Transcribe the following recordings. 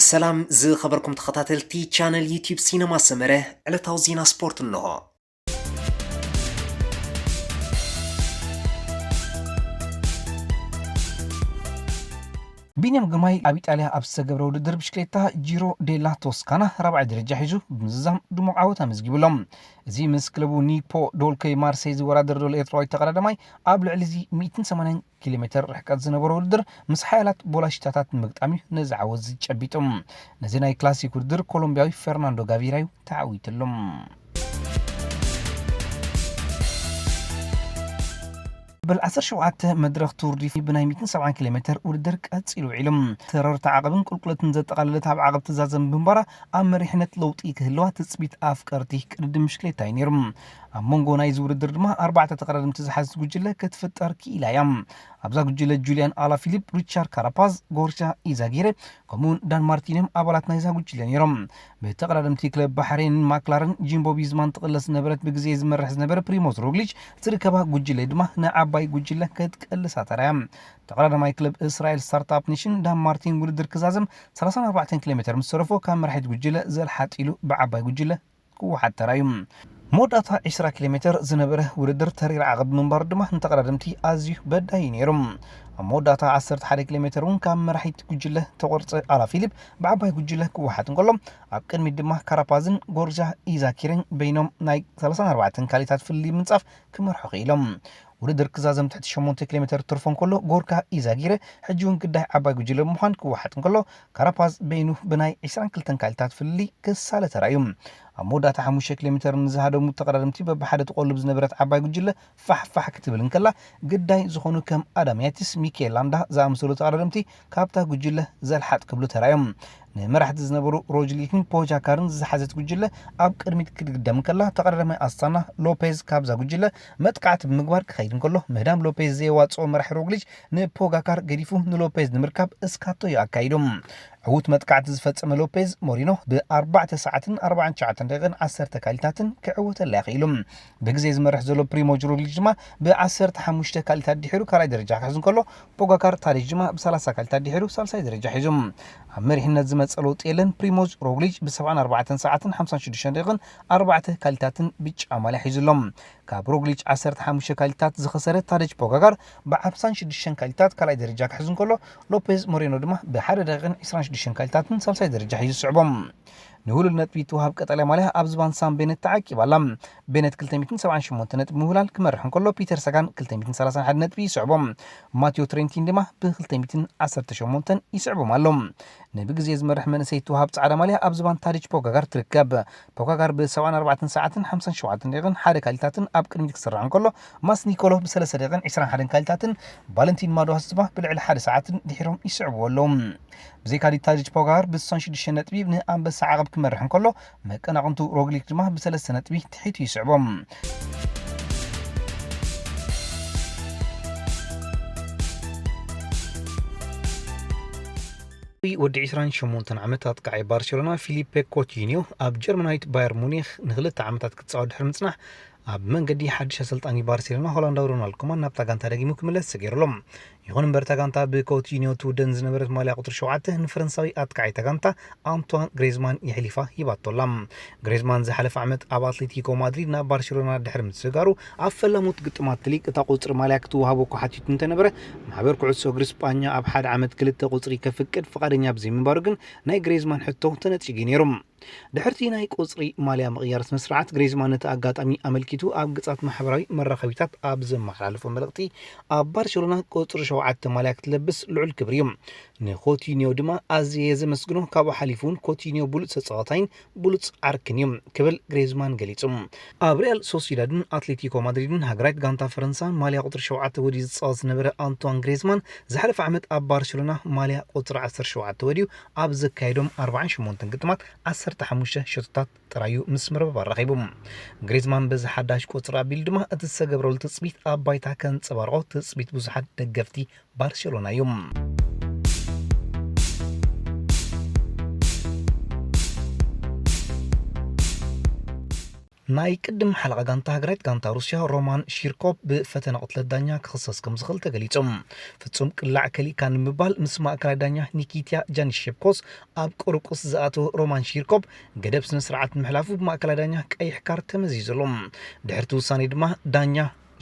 ሰላም ዝኸበርኩም ተኸታተልቲ ቻነል ዩቲዩብ ሲነማ ሰመረ፣ ዕለታዊ ዜና ስፖርት እንሆ። ቢንያም ግርማይ ኣብ ኢጣልያ ኣብ ዝተገብረ ውድድር ብሽክሌታ ጂሮ ዴላ ቶስካና ራብዓይ ደረጃ ሒዙ ብምዝዛም ድሙቕ ዓወት ኣመዝጊቡ ኣሎ። እዚ ምስ ክለቡ ኒፖ ዶልኮይ ማርሴይ ዝወዳደር ዘሎ ኤርትራዊ ተቐዳዳማይ ኣብ ልዕሊ እዚ ሚእትን ሰማንያን ኪሎ ሜተር ርሕቀት ዝነበሮ ውድድር ምስ ሓያላት ቦላሽታታት ንምግጣም እዩ ነዚ ዓወት ዝጨቢጡ። ነዚ ናይ ክላሲክ ውድድር ኮሎምቢያዊ ፈርናንዶ ጋቪራ እዩ ተዓዊትሉ። በል ዓሰርተ ሸውዓተ መድረኽ ቱር ዲ ብናይ ሚእትን ሰብዓን ኪሎ ሜተር ውድድር ቀጺሉ ውዒሉ። ተረርቲ ዓቐብን ቁልቁለትን ዘጠቓለለት ኣብ ዓቐብ ትዛዘም ብምባራ ኣብ መሪሕነት ለውጢ ክህልዋ ትጽቢት ኣፍቀርቲ ቅድድም ብሽክሌታ እዩ ነይሩ። ኣብ መንጎ ናይዚ ውድድር ድማ ኣርባዕተ ተቐዳደምቲ ዝሓዘት ጉጅለ ክትፍጠር ክኢላ እያ። ኣብዛ ጉጅለ ጁልያን ኣላ ፊሊፕ፣ ሪቻርድ ካራፓዝ፣ ጎርሻ ኢዛጊረ ከምኡውን ዳን ማርቲን እዮም ኣባላት ናይዛ ጉጅለ ነይሮም። ብተቐዳደምቲ ክለብ ባሕሬንን ማክላረን ጂምቦ ቪዝማን ትቕለስ ዝነበረት ብግዜ ዝመርሕ ዝነበረ ፕሪሞዝ ሮግሊች ዝርከባ ጉጅለ ድማ ንዓባይ ጉጅለ ክትቀልሳ ተራያ። ተቐዳዳማይ ክለብ እስራኤል ስታርትኣፕ ኔሽን ዳን ማርቲን ውድድር ክዛዘም ሰላሳን ኣርባዕተን ኪሎ ሜተር ምስ ተረፎ ካብ መራሒት ጉጅለ ዘልሓጢሉ ብዓባይ ጉጅለ ክወሓድ ተራዩ። መወዳእታ ዕስራ ኪሎ ሜተር ዝነበረ ውድድር ተሪር ዓቐብ ምንባሩ ድማ ንተቐዳደምቲ ኣዝዩ በዳሂ ነይሩ። ኣብ መወዳእታ ዓሰርተ ሓደ ኪሎ ሜተር እውን ካብ መራሒት ጉጅለ ተቆርፀ ኣላ ፊሊፕ ብዓባይ ጉጅለ ክወሓጥ እንከሎ ኣብ ቅድሚት ድማ ካራፓዝን ጎርጃ ኢዛኪርን በይኖም ናይ ሰላሳን ኣርባዕተን ካሊታት ፍልልይ ምንፃፍ ክመርሑ ክኢሎም። ውድድር ክዛዘም ትሕቲ ሸሞንተ ኪሎ ሜተር ትርፎ እንከሎ ጎርካ ኢዛጊረ ሕጂ እውን ግዳይ ዓባይ ጉጅለ ብምዃን ክወሓጥ እንከሎ ካራፓዝ በይኑ ብናይ ዕስራን ክልተን ካሊታት ፍልልይ ክሳለ ተራእዩ። ኣብ መወዳእታ ሓሙሽተ ኪሎ ሜተር ንዝሃደሙ ተቐዳደምቲ በብሓደ ትቆልብ ዝነበረት ዓባይ ጉጅለ ፋሕፋሕ ክትብል እንከላ ግዳይ ዝኾኑ ከም ኣዳም ያቲስ፣ ሚካኤል ላንዳ ዝኣመሰሉ ተቐዳደምቲ ካብታ ጉጅለ ዘልሓጥ ክብሉ ተራእዮም። ንመራሕቲ ዝነበሩ ሮጅሊክን ፖጃካርን ዝሓዘት ጉጅለ ኣብ ቅድሚት ክትግደም እንከላ ተቐዳዳማይ ኣስታና ሎፔዝ ካብዛ ጉጅለ መጥቃዕቲ ብምግባር ክኸይድ እንከሎ ምህዳም ሎፔዝ ዘየዋፅኦ መራሒ ሮግሊች ንፖጋካር ገዲፉ ንሎፔዝ ንምርካብ እስካቶ እዩ ኣካይዱ። ዕዉት መጥቃዕቲ ዝፈጸመ ሎፔዝ ሞሪኖ ብኣርባዕተ ሰዓትን ኣርባዓን ትሽዓተን ደቂቕን ዓሰርተ ካሊታትን ክዕወተላ ይኽኢሉ። ብግዜ ዝመርሕ ዘሎ ፕሪሞጅ ሮግሊች ድማ ብዓሰርተ ሓሙሽተ ካሊታት ድሒሩ ካልኣይ ደረጃ ክሕዝ እንከሎ ፖጋካር ታዲች ድማ ብሰላሳ ካሊታት ድሒሩ ሳልሳይ ደረጃ ሒዙ። ኣብ መሪሕነት ዝመጸ ለውጢ የለን። ፕሪሞጅ ሮግሊች ብሰብዓን ኣርባዕተን ሰዓትን ሓምሳን ሽዱሽተን ደቂቕን ኣርባዕተ ካሊታትን ብጫ ማልያ ሒዙ ኣሎ። ካብ ሮግሊች ዓሰርተ ሓሙሽተ ካሊታት ዝኸሰረ ታደጅ ፖጋጋር ብሓምሳን ሽዱሽተን ካሊታት ካልኣይ ደረጃ ክሕዝ እንከሎ ሎፔዝ ሞሬኖ ድማ ብሓደ ደቂቕን ዕስራን ሽዱሽተን ካሊታትን ሳልሳይ ደረጃ ሒዙ ይስዕቦም። ንውሉድ ነጥቢ ትወሃብ ቀጠልያ ማልያ ኣብ ዝባን ሳም ቤነት ተዓቂባ ኣላ። ቤነት ክልተ ሚእትን ሰብዓን ሸሞንተ ነጥቢ ምውላል ክመርሕ እንከሎ ፒተር ሳጋን ክልተ ሚእትን ሰላሳን ሓደ ነጥቢ ይስዕቦም። ማቴዮ ትሬንቲን ድማ ብ ክልተ ሚእትን ዓሰርተ ሸሞንተን ይስዕቦም ኣሎ። ንብግዜ ዝመርሕ መንእሰይ ትወሃብ ጻዕዳ ማልያ ኣብ ዝባን ታዲች ፖጋጋር ትርከብ። ፖጋጋር ብ ሰብዓን ኣርባዕተን ሰዓትን ሓምሳን ሸውዓተን ደቂቕን ሓደ ካሊታትን ኣብ ቅድሚት ክስራዕ እንከሎ ማስ ኒኮሎ ብ ሰለስተ ደቂቕን ዕስራን ሓደን ካሊታትን ቫለንቲን ማዶዋስ ድማ ብልዕሊ ሓደ ሰዓትን ድሒሮም ይስዕብዎ ኣለዉ። ብዘይካዲ ታዲች ፖጋጋር ብ ስሳን ሽዱሽተ ነጥቢ ንኣንበሳ ዓቐብ ክመርሕ እንከሎ መቀናቕንቱ ሮግሊክ ድማ ብሰለስተ ነጥቢ ትሒቱ ይስዕቦም። ወዲ ዕስራን ሸሞንተን ዓመት ኣጥቃዓይ ባርሴሎና ፊሊፔ ኮቲኒዮ ኣብ ጀርመናዊት ባየር ሙኒክ ንክልተ ዓመታት ክጻወት ድሕሪ ምጽናሕ ኣብ መንገዲ ሓድሽ ኣሰልጣኒ ባርሴሎና ሆላንዳዊ ሮናልድ ኮማን ናብታ ጋንታ ደጊሙ ክምለስ ተገይሩ ኣሎ። ይኹን እምበር እታ ጋንታ ብኮቲኒዮ ትውደን ዝነበረት ማልያ ቁጽሪ ሸውዓተ ንፈረንሳዊ ኣጥቃዓይ እታ ጋንታ ኣንቷን ግሬዝማን የሕሊፋ ሂባቶ ኣላ። ግሬዝማን ዝሓለፈ ዓመት ኣብ ኣትሌቲኮ ማድሪድ ናብ ባርሴሎና ድሕሪ ምስግጋሩ ኣብ ፈላሙት ግጥማት ሊግ እታ ቁጽሪ ማልያ ክትወሃቦ እኳ ሓቲቱ እንተነበረ ማሕበር ኩዕሶ እግሪ ስጳኛ ኣብ ሓደ ዓመት ክልተ ቁጽሪ ከፍቅድ ፍቓደኛ ብዘይምንባሩ ግን ናይ ግሬዝማን ሕቶ ተነጺጉ ነይሩ። ድሕርቲ ናይ ቁጽሪ ማልያ ምቕያር ስነ ስርዓት ግሬዝማን ነቲ ኣጋጣሚ ኣመልኪቱ ኣብ ገጻት ማሕበራዊ መራኸቢታት ኣብ ዘመሓላለፎ መልእኽቲ ኣብ ባርሴሎና ቁጽሪ ሸውዓተ ማልያ ክትለብስ ልዑል ክብሪ እዩ። ንኮቲኒዮ ድማ ኣዝየ ዘመስግኖ፣ ካብኡ ሓሊፉ እውን ኮቲኒዮ ብሉጽ ተጻዋታይን ብሉጽ ዓርክን እዩ ክብል ግሬዝማን ገሊጹ። ኣብ ሪያል ሶሲዳድን ኣትሌቲኮ ማድሪድን ሃገራዊት ጋንታ ፈረንሳ ማልያ ቁጽሪ ሸውዓተ ወዲኡ ዝጻወት ዝነበረ ኣንቷን ግሬዝማን ዝሓለፈ ዓመት ኣብ ባርሴሎና ማልያ ቁጽሪ ዓሰርተ ሸውዓተ ወዲኡ ኣብ ዘካየዶም ኣርባዓን ሸሞንተን ግጥማት ዓሰርተ ሓሙሽተ ሸቶታት ጥራዩ ምስ መርበብ ኣራኺቡ። ግሬዝማን በዚ ሓዳሽ ቁጽሪ ኣቢሉ ድማ እቲ ዝተገብረሉ ትጽቢት ኣብ ባይታ ከንጸባርቖ ትጽቢት ብዙሓት ደገፍቲ ባርሴሎና እዩ። ናይ ቅድም ሓለቓ ጋንታ ሃገራዊት ጋንታ ሩስያ ሮማን ሺርኮፕ ብፈተነ ቅትለት ዳኛ ክኽሰስ ከም ዝኽእል ተገሊጹ። ፍጹም ቅላዕ ከሊእካ ንምባል ምስ ማእከላይ ዳኛ ኒኪትያ ጃኒሼፕኮስ ኣብ ቁርቁስ ዝኣተወ ሮማን ሺርኮፕ ገደብ ስነ ስርዓት ንምሕላፉ ብማእከላይ ዳኛ ቀይሕ ካርድ ተመዚዙ ኣሎ። ድሕርቲ ውሳኔ ድማ ዳኛ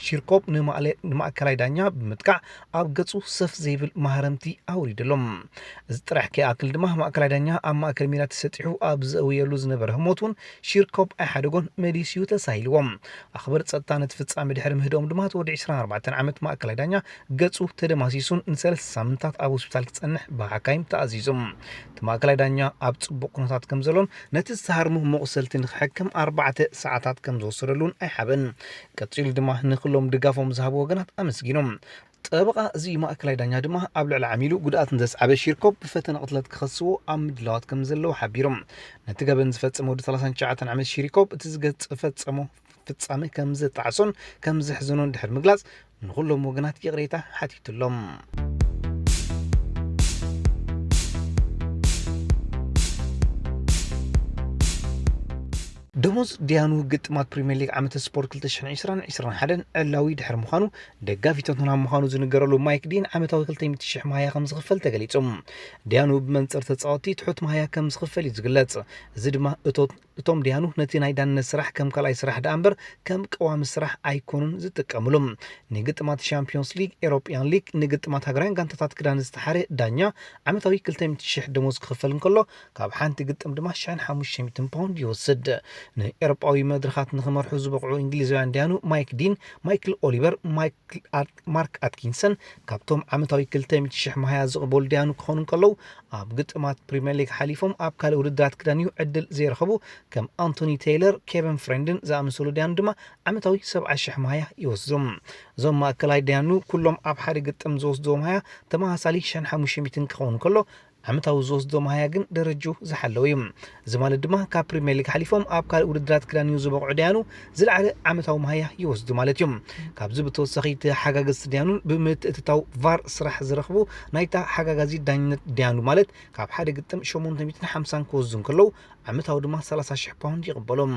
ሺርኮፕ ንማእለ- ንማእከላይ ዳኛ ብምጥቃዕ ኣብ ገጹ ሰፍ ዘይብል ማህረምቲ ኣውሪድሎም። እዚ ጥራሕ ከይኣክል ድማ ማእከላይ ዳኛ ኣብ ማእከል ሜዳ ተሰጢሑ ኣብ ዘእውየሉ ዝነበረ ህሞት እውን ሺርኮፕ ኣይሓደጎን፣ መሊሱ እዩ ተሳሂልዎም። ኣኽበር ጸጥታ ነቲ ፍጻሜ ድሕሪ ምህድኦም ድማ እቲ ወዲ ዕስራን ኣርባዕተን ዓመት ማእከላይ ዳኛ ገጹ ተደማሲሱን ንሰለስተ ሳምንታት ኣብ ሆስፒታል ክጸንሕ ብሓካይም ተኣዚዙ። እቲ ማእከላይ ዳኛ ኣብ ጽቡቕ ኩነታት ከም ዘሎን ነቲ ዝተሃርሙ መቑሰልቲ ንክሕክም ኣርባዕተ ሰዓታት ከም ዝወሰደሉን ኣይሓበን። ቀጺሉ ድማ ንኹሎም ድጋፎም ዝሃቡ ወገናት ኣመስጊኖም። ጠበቓ እዚ ማእከላይ ዳኛ ድማ ኣብ ልዕሊ ዓሚሉ ጉድኣት ንዘስዓበ ሺርኮፕ ብፈተነ ቅትለት ክኸስዎ ኣብ ምድላዋት ከም ዘለዉ ሓቢሮም። ነቲ ገበን ዝፈጸመ ወዲ ሰላሳን ትሽዓተን ዓመት ሺርኮፕ እቲ ዝገጽ ፈጸሞ ፍጻመ ከም ዝጣዕሶን ከም ዘሕዘኖን ድሕሪ ምግላጽ ንኹሎም ወገናት ይቕሬታ ሓቲቱሎም። ደሞዝ ዲያኑ ግጥማት ፕሪምየር ሊግ ዓመተ ስፖርት ክልተ ሽሕን ዕስራን ዕስራን ሓደን ዕላዊ ድሕሪ ምዃኑ፣ ደጋፊ ቶተንሃም ምዃኑ ዝንገረሉ ማይክ ዲን ዓመታዊ ክልተ ሚእቲ ሽሕ ማህያ ከም ዝኽፈል ተገሊጹ። ዲያኑ ብመንጽር ተጻወትቲ ትሑት ማህያ ከም ዝኽፈል እዩ ዝግለጽ። እዚ ድማ እቶ- እቶም ዲያኑ ነቲ ናይ ዳንነት ስራሕ ከም ካልኣይ ስራሕ ደኣ እምበር ከም ቀዋሚ ስራሕ ኣይኮኑን ዝጥቀምሉ። ንግጥማት ሻምፒዮንስ ሊግ፣ ኤሮፕያን ሊግ፣ ንግጥማት ሃገራውያን ጋንታታት ክዳን ዝተሓረ ዳኛ ዓመታዊ ክልተ ሚእቲ ሽሕ ደሞዝ ክኽፈል እንከሎ፣ ካብ ሓንቲ ግጥም ድማ ሽሕን ሓሙሽተ ሚእትን ፓውንድ ይወስድ። ንኤውሮጳዊ መድረኻት ንኽመርሑ ዝበቕዑ እንግሊዛውያን ዳያኑ ማይክ ዲን፣ ማይክል ኦሊቨር፣ ማይክል ኣት- ማርክ ኣትኪንሰን ካብቶም ዓመታዊ ክልተ ሚእቲ ሽሕ መሃያ ዝቕበሉ ዳያኑ ክኾኑ እንከለዉ፣ ኣብ ግጥማት ፕሪምየር ሊግ ሓሊፎም ኣብ ካልእ ውድድራት ክዳንዩ ዕድል ዘይረኸቡ ከም ኣንቶኒ ቴይለር፣ ኬቨን ፍሬንድን ዝኣመሰሉ ዳያኑ ድማ ዓመታዊ ሰብዓ ሽሕ መሃያ ይወስዱ። እዞም ማእከላይ ዳያኑ ኩሎም ኣብ ሓደ ግጥም ዝወስድዎ መሃያ ተመሳሳሊ ሽሕን ሓሙሽተ ሚእትን ክኸውን ከሎ፣ ዓመታዊ ዝወስዶ መሃያ ግን ደረጅኡ ዝሓለወ እዩ። እዚ ማለት ድማ ካብ ፕሪምየር ሊግ ሓሊፎም ኣብ ካልእ ውድድራት ክዳንዩ ዝበቕዑ ዳያኑ ዝለዓለ ዓመታዊ መሃያ ይወስዱ ማለት እዩ። ካብዚ ብተወሳኺ ተሓጋገዝቲ ዳያኑን ብምትእትታው ቫር ስራሕ ዝረኽቡ ናይታ ሓጋጋዚ ዳኝነት ዳያኑ ማለት ካብ ሓደ ግጥም ሸሞንተ ሚእትን ሓምሳን ክወስዱ እንከለዉ ዓመታዊ ድማ ሰላሳ ሽሕ ፓውንድ ይቕበሎም።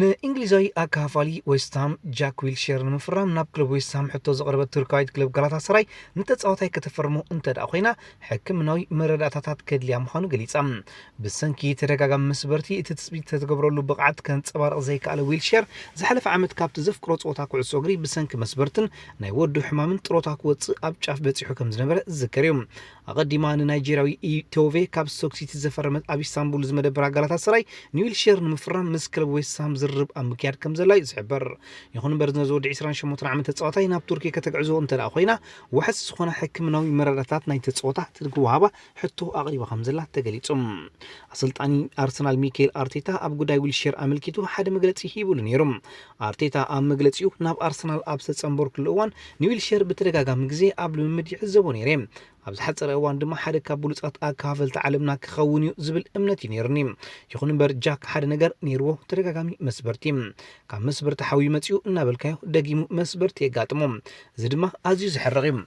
ንእንግሊዛዊ ኣካፋሊ ዌስትሃም ጃክ ዊልሼር ንምፍራም ናብ ክለብ ዌስትሃም ሕቶ ዘቕረበት ቱርካዊት ክለብ ጋላታሰራይ ንተጻዋታይ ከተፈርሞ እንተ ደኣ ኮይና ሕክምናዊ መረዳእታታት ከድልያ ምዃኑ ገሊጻ። ብሰንኪ ተደጋጋሚ መስበርቲ እቲ ትጽቢት ዝተገብረሉ ብቕዓት ከንጸባርቕ ዘይከኣለ ዊልሼር ዝሓለፈ ዓመት ካብቲ ዘፍቅሮ ጸወታ ኩዕሶ እግሪ ብሰንኪ መስበርትን ናይ ወዱ ሕማምን ጥሮታ ክወጽእ ኣብ ጫፍ በጺሑ ከም ዝነበረ ዝዝከር እዩ። ኣቐዲማ ንናይጄርያዊ ኢቶቬ ካብ ስቶክ ሲቲ ዘፈረመት ኣብ ኢስታንቡል ዝመደበራ ጋላታሰራይ ንዊልሼር ንምፍራም ምስ ክለብ ዌስትሃም ዝርርብ ኣብ ምክያድ ከም ዘላ እዩ ዝሕበር። ይኹን እምበር ነዚ ወዲ ዕስራን ሸሞንተን ዓመት ተጻዋታይ ናብ ቱርኪ ከተግዕዞ እንተ ደኣ ኮይና ዋሕስ ዝኾነ ሕክምናዊ መረዳታት ናይ ተጻወታ ትግዋሃባ ሕቶ ኣቕሪባ ከም ዘላ ተገሊጹ። ኣሰልጣኒ ኣርሰናል ሚካኤል ኣርቴታ ኣብ ጉዳይ ዊልሼር ኣመልኪቱ ሓደ መግለጺ ሂቡሉ ነይሩ። ኣርቴታ ኣብ መግለጺኡ ናብ ኣርሰናል ኣብ ዝተጸንበርኩሉ እዋን ንዊልሼር ብተደጋጋሚ ግዜ ኣብ ልምምድ ይዕዘቦ ነይረ። ኣብ ዝሓጸረ እዋን ድማ ሓደ ካብ ብሉጻት ኣከፋፈልቲ ዓለምና ክኸውን እዩ ዝብል እምነት እዩ ነይሩኒ። ይኹን እምበር ጃክ ሓደ ነገር ነይርዎ፣ ተደጋጋሚ መስበርቲ። ካብ መስበርቲ ሓውዩ መጺኡ እናበልካዮ ደጊሙ መስበርቲ የጋጥሞ። እዚ ድማ ኣዝዩ ዘሕርቕ እዩ።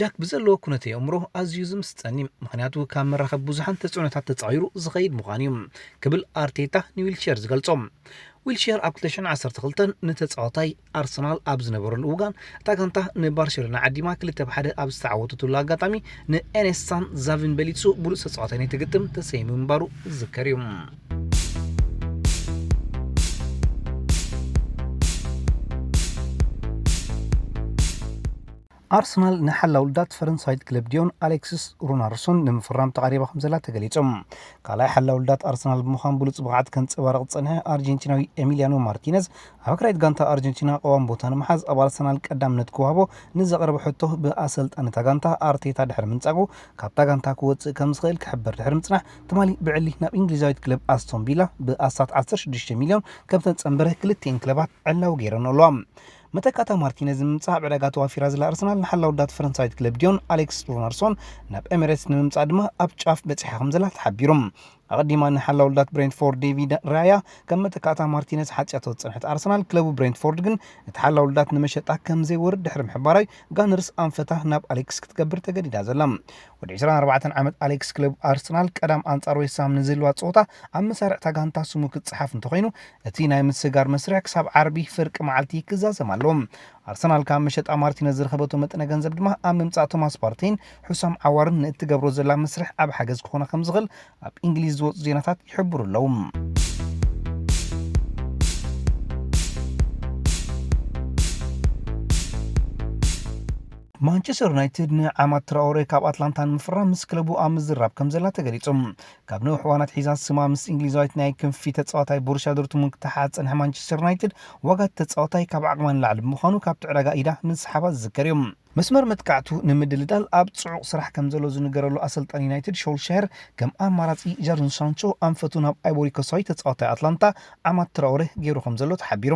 ጃክ ብዘለዎ ኩነተ የእምሮ ኣዝዩ ዝምስጠኒ፣ ምኽንያቱ ካብ መራኸቢ ብዙሓን ተጽዕኖታት ተጻዊሩ ዝኸይድ ምዃኑ እዩ ክብል ኣርቴታ ንዊልሼር ዝገልጾ። ዊልሼር ኣብ ክልተ ሽሕን ዓሰርተ ክልተን ንተጻዋታይ ኣርሰናል ኣብ ዝነበረሉ እዋን እታ ጋንታ ንባርሴሎና ዓዲማ ክልተ ብ ሓደ ኣብ ዝተዓወተትሉ ኣጋጣሚ ንኤኔስታን ዛቪን በሊጹ ብሉጽ ተጻዋታይ ናይቲ ግጥም ተሰይሙ ምንባሩ ዝዝከር እዩ። ኣርሰናል ንሓላው ልዳት ፈረንሳዊት ክለብ ዲዮን ኣሌክሲስ ሩናርሶን ንምፍራም ተቓሪባ ከም ዘላ ተገሊጹ። ካልኣይ ሓላው ልዳት ኣርሰናል ብምዃን ብሉጽ ብቕዓት ከንጸባርቕ ዝጸንሐ ኣርጀንቲናዊ ኤሚሊያኖ ማርቲነዝ ኣብ ክራይት ጋንታ ኣርጀንቲና ቀዋም ቦታ ንምሓዝ ኣብ ኣርሰናል ቀዳምነት ክወሃቦ ንዘቕረበ ሕቶ ብኣሰልጣኒ እታ ጋንታ ኣርቴታ ድሕሪ ምንጻጉ ካብታ ጋንታ ክወጽእ ከም ዝኽእል ክሕበር ድሕሪ ምጽናሕ ትማሊ ብዕሊ ናብ እንግሊዛዊት ክለብ ኣስቶን ቪላ ብኣስታት ዓሰርተ ሽዱሽተ ሚልዮን ከም ተጸንበረ ክልቲኤን ክለባት ዕላዊ ገይረን ኣለዋ። መተካእታ ማርቲነዝ ንምምጻእ ኣብ ዕዳጋ ተዋፊራ ዘላ ኣርሰናል ንሓላው ዳት ፈረንሳዊት ክለብ ዲዮን ኣሌክስ ሩናርሶን ናብ ኤሚሬትስ ንምምጻእ ድማ ኣብ ጫፍ በጺሓ ከም ዘላ ተሓቢሩ። ኣቐዲማ ንሓላው ውልዳት ብሬንትፎርድ ዴቪድ ራያ ከም መተካእታ ማርቲነዝ ሓጽያቶ ዝጸንሐት ኣርሰናል፣ ክለቡ ብሬንትፎርድ ግን እቲ ሓላው ውልዳት ንመሸጣ ከም ዘይወርድ ድሕሪ ምሕባራይ፣ ጋነርስ ኣንፈታ ናብ ኣሌክስ ክትገብር ተገዲዳ ዘላ። ወዲ ዕስራን ኣርባዕተን ዓመት ኣሌክስ፣ ክለብ ኣርሰናል ቀዳም ኣንጻር ዌስትሃም ንዝህልዋ ጸወታ ኣብ መሳርዕታ ጋንታ ስሙ ክጸሓፍ እንተኾይኑ፣ እቲ ናይ ምስጋር መስርሕ ክሳብ ዓርቢ ፍርቂ መዓልቲ ክዛዘም ኣለዎ። ኣርሰናል ካብ መሸጣ ማርቲነዝ ዝረኸበቶ መጠነ ገንዘብ ድማ ኣብ ምምጻእ ቶማስ ፓርቴን ሑሳም ዓዋርን ንእትገብሮ ዘላ መስርሕ ኣብ ሓገዝ ክኾና ከም ዝኽእል ኣብ እንግሊዝ ዝወፁ ዜናታት ይሕብሩ ኣለዉ። ማንቸስተር ዩናይትድ ንዓማድ ትራኦሬ ካብ ኣትላንታ ንምፍራም ምስ ክለቡ ኣብ ምዝራብ ከም ዘላ ተገሊጹ። ካብ ነዊሕ እዋናት ሒዛ ስማ ምስ እንግሊዛዊት ናይ ክንፊ ተጻዋታይ ቦሩስያ ዶርትሙንድ ክተሓሓዝ ዝጸንሐ ማንቸስተር ዩናይትድ፣ ዋጋ እቲ ተጻዋታይ ካብ ዓቕማ ንላዕሊ ብምዃኑ ካብቲ ዕዳጋ ኢዳ ምስሓባ ዝዝከር እዩ። መስመር መጥቃዕቱ ንምድልዳል ኣብ ጽዑቕ ስራሕ ከም ዘሎ ዝንገረሉ ኣሰልጣኒ ዩናይትድ ሾልሻየር፣ ከም ኣማራጺ ጃዶን ሳንቾ ኣንፈቱ ናብ ኣይቦሪ ኮስታዊ ተጻዋታይ ኣትላንታ ዓማድ ትራኦሬ ገይሩ ከም ዘሎ ተሓቢሩ።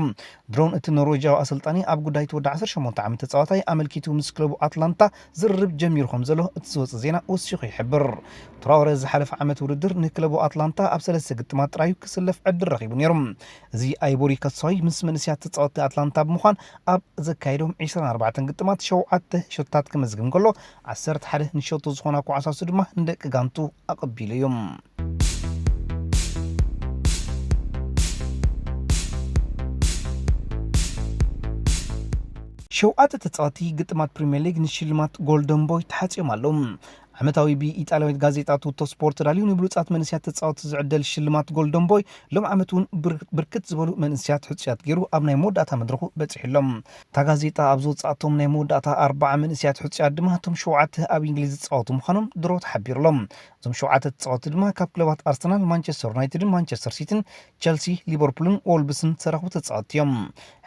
ድሮን እቲ ኖርዌጃዊ ኣሰልጣኒ ኣብ ጉዳይ እቲ ወዲ ዓሰርተ ሸሞንተ ዓመት ተጻዋታይ ኣመልኪቱ ምስ ክለቡ ኣትላንታ ዝርርብ ጀሚሩ ከም ዘሎ እቲ ዝወጸ ዜና ወሲኹ ይሕብር። ትራኦሬ ዝሓለፈ ዓመት ውድድር ንክለቡ ኣትላንታ ኣብ ሰለስተ ግጥማት ጥራዩ ክስለፍ ዕድል ረኺቡ ነይሩ። እዚ ኣይቦሪ ኮስታዊ ምስ መንእሰያት ተጻወትቲ ኣትላንታ ብምዃን ኣብ ዘካየዶም ዕስራን ኣርባዕተን ግጥማት ሸውዓተ ሸቶታት ክመዝግብ እንከሎ፣ ዓሰርተ ሓደ ንሸቶ ዝኾና ኳዕሳሱ ድማ ንደቂ ጋንቱ ኣቐቢሉ እዩ። ሸውዓተ ተጻወትቲ ግጥማት ፕሪምየር ሊግ ንሽልማት ጎልደን ቦይ ተሓጽዮም ኣለዉ። ዓመታዊ ብኢጣልያዊት ጋዜጣ ቱቶ ስፖርት ተዳልዩ ንብሉጻት መንእሰያት ተጻወትቲ ዝዕደል ሽልማት ጎልደን ቦይ ሎም ዓመት እውን ብር-፣ ብርክት ዝበሉ መንእሰያት ሕጹያት ገይሩ ኣብ ናይ መወዳእታ መድረኹ በጺሑ ኣሎ። እታ ጋዜጣ ኣብ ዝወጻእቶም ናይ መወዳእታ ኣርባዓ መንእሰያት ሕጹያት ድማ እቶም ሸውዓተ ኣብ እንግሊዝ ዝጻወቱ ምዃኖም ድሮ ተሓቢሩ ኣሎ። እዞም ሸውዓተ ተጻወትቲ ድማ ካብ ክለባት ኣርሰናል፣ ማንቸስተር ዩናይትድን ማንቸስተር ሲቲን፣ ቸልሲ፣ ሊቨርፑልን ዎልቭስን ዝተረኽቡ ተጻወትቲ እዮም።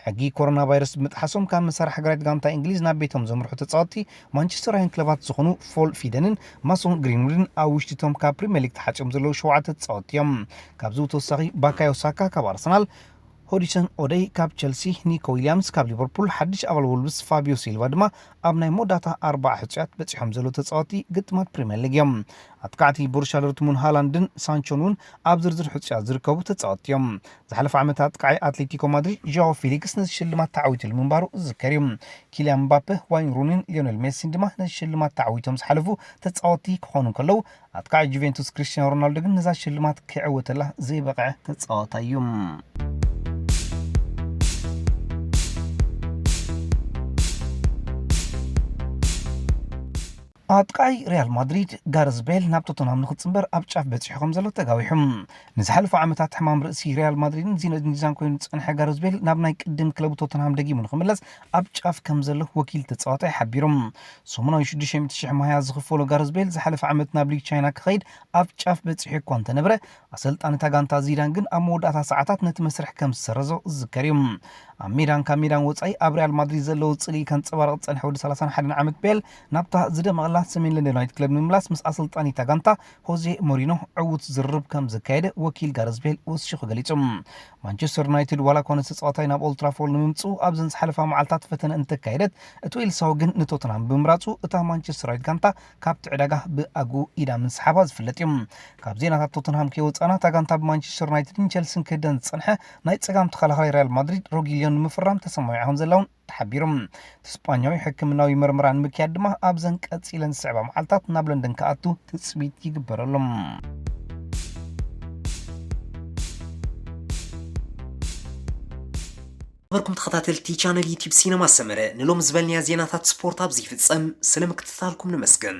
ሕጊ ኮሮና ቫይረስ ብምጥሓሶም ካብ መሳርሒ ሃገራዊት ጋንታ እንግሊዝ ናብ ቤቶም ዘምርሑ ተጻወትቲ ማንቸስተራውያን ክለባት ዝኾኑ ፎል ፊደንን ማሶን ግሪንውድን ኣብ ውሽጢ እቶም ካብ ፕሪምየር ሊግ ተሓጽዮም ዘለዉ ሸውዓተ ተጻወትቲ እዮም። ካብዚ ብተወሳኺ ባካዮ ሳካ ካብ ኣርሰናል፣ ሆዲሰን ኦደይ ካብ ቸልሲ፣ ኒኮ ዊልያምስ ካብ ሊቨርፑል፣ ሓድሽ ኣባል ወልቭስ ፋቢዮ ሲልቫ ድማ ኣብ ናይ መወዳእታ ኣርባዓ ሕጹያት በጺሖም ዘለዉ ተጻወትቲ ግጥማት ፕሪምየር ሊግ እዮም። ኣጥቃዕቲ ቦሩስያ ዶርትሙንድ ሃላንድን ሳንቾን እውን ኣብ ዝርዝር ሕጹያት ዝርከቡ ተጻወትቲ እዮም። ዝሓለፈ ዓመት ኣጥቃዒ ኣትሌቲኮ ማድሪድ ዣኦ ፊሊክስ ነዚ ሽልማት ተዓዊትሉ ምንባሩ ዝዝከር እዩ። ኪልያን ምባፔ፣ ዋይን ሩኒን ሊዮኔል ሜሲን ድማ ነዚ ሽልማት ተዓዊቶም ዝሓለፉ ተጻወትቲ ክኾኑ እንከለዉ፣ ኣጥቃዒ ጁቬንቱስ ክሪስቲያኖ ሮናልዶ ግን ነዛ ሽልማት ክዕወተላ ዘይበቕዐ ተጻዋታይ እዩ። ኣጥቃዒ ሪያል ማድሪድ ጋረዝ ቤል ናብ ቶተንሃም ንክጽንበር ኣብ ጫፍ በጺሑ ከም ዘሎ ተጋዊሑ። ንዝሓለፉ ዓመታት ሕማም ርእሲ ሪያል ማድሪድን ዚነዲን ዚዳን ኮይኑ ዝጸንሐ ጋረዝ ቤል ናብ ናይ ቅድም ክለቡ ቶተንሃም ደጊሙ ንክምለስ ኣብ ጫፍ ከም ዘሎ ወኪል ተጻዋታይ ሓቢሩ። ሰሙናዊ ሽዱሽተ ሚእቲ ሽሕ ማህያ ዝኽፈሎ ጋረዝ ቤል ዝሓለፈ ዓመት ናብ ሊግ ቻይና ክኸይድ ኣብ ጫፍ በጺሑ እኳ እንተነበረ፣ ኣሰልጣኒ እታ ጋንታ ዚዳን ግን ኣብ መወዳእታ ሰዓታት ነቲ መስርሕ ከም ዝሰረዞ ዝዝከር እዩ። ኣብ ሜዳን ካብ ሜዳን ወጻኢ ኣብ ሪያል ማድሪድ ዘለዎ ጽልኢ ከንጸባርቕ ዝጸንሐ ወዲ ሰላሳን ሓደን ዓመት ቤል ናብታ ዝደመቐላ ሰሜን ለንደናዊት ክለብ ንምምላስ ምስ ኣሰልጣኒ እታ ጋንታ ሆዜ ሞሪኖ ዕዉት ዝርርብ ከም ዘካየደ ወኪል ጋረዝ ቤል ወሲኹ ገሊጹ። ማንቸስተር ዩናይትድ ዋላ እኳ ነቲ ተጻዋታይ ናብ ኦልትራፎርድ ንምምጽኡ ኣብዘን ዝሓለፋ መዓልታት ፈተነ እንተካየደት፣ እቲ ዌልሳዊ ግን ንቶተንሃም ብምምራጹ እታ ማንቸስተራዊት ጋንታ ካብቲ ዕዳጋ ብኣግኡ ኢዳ ምስሓባ ዝፍለጥ እዩ። ካብ ዜናታት ቶተንሃም ከይወጻና፣ እታ ጋንታ ብማንቸስተር ዩናይትድን ቸልሲን ክህደን ዝጸንሐ ናይ ጸጋም ተኸላኻላይ ሪያል ማድሪድ ሮጊልዮን ንምፍራም ተሰማሚዓ ከም ዘላ እውን ተሓቢሩ። እቲ ስጳኛዊ ሕክምናዊ መርመራ ንምክያድ ድማ ኣብዘን ቀጺለን ዝስዕባ መዓልታት ናብ ለንደን ክኣቱ ትጽቢት ይግበረሉ። ነበርኩም ተኸታተልቲ ቻነል ዩቲዩብ ሲነማ ሰመረ፣ ንሎም ዝበልንያ ዜናታት ስፖርት ኣብዚ ይፍጸም። ስለ ምክትታልኩም ንመስገን።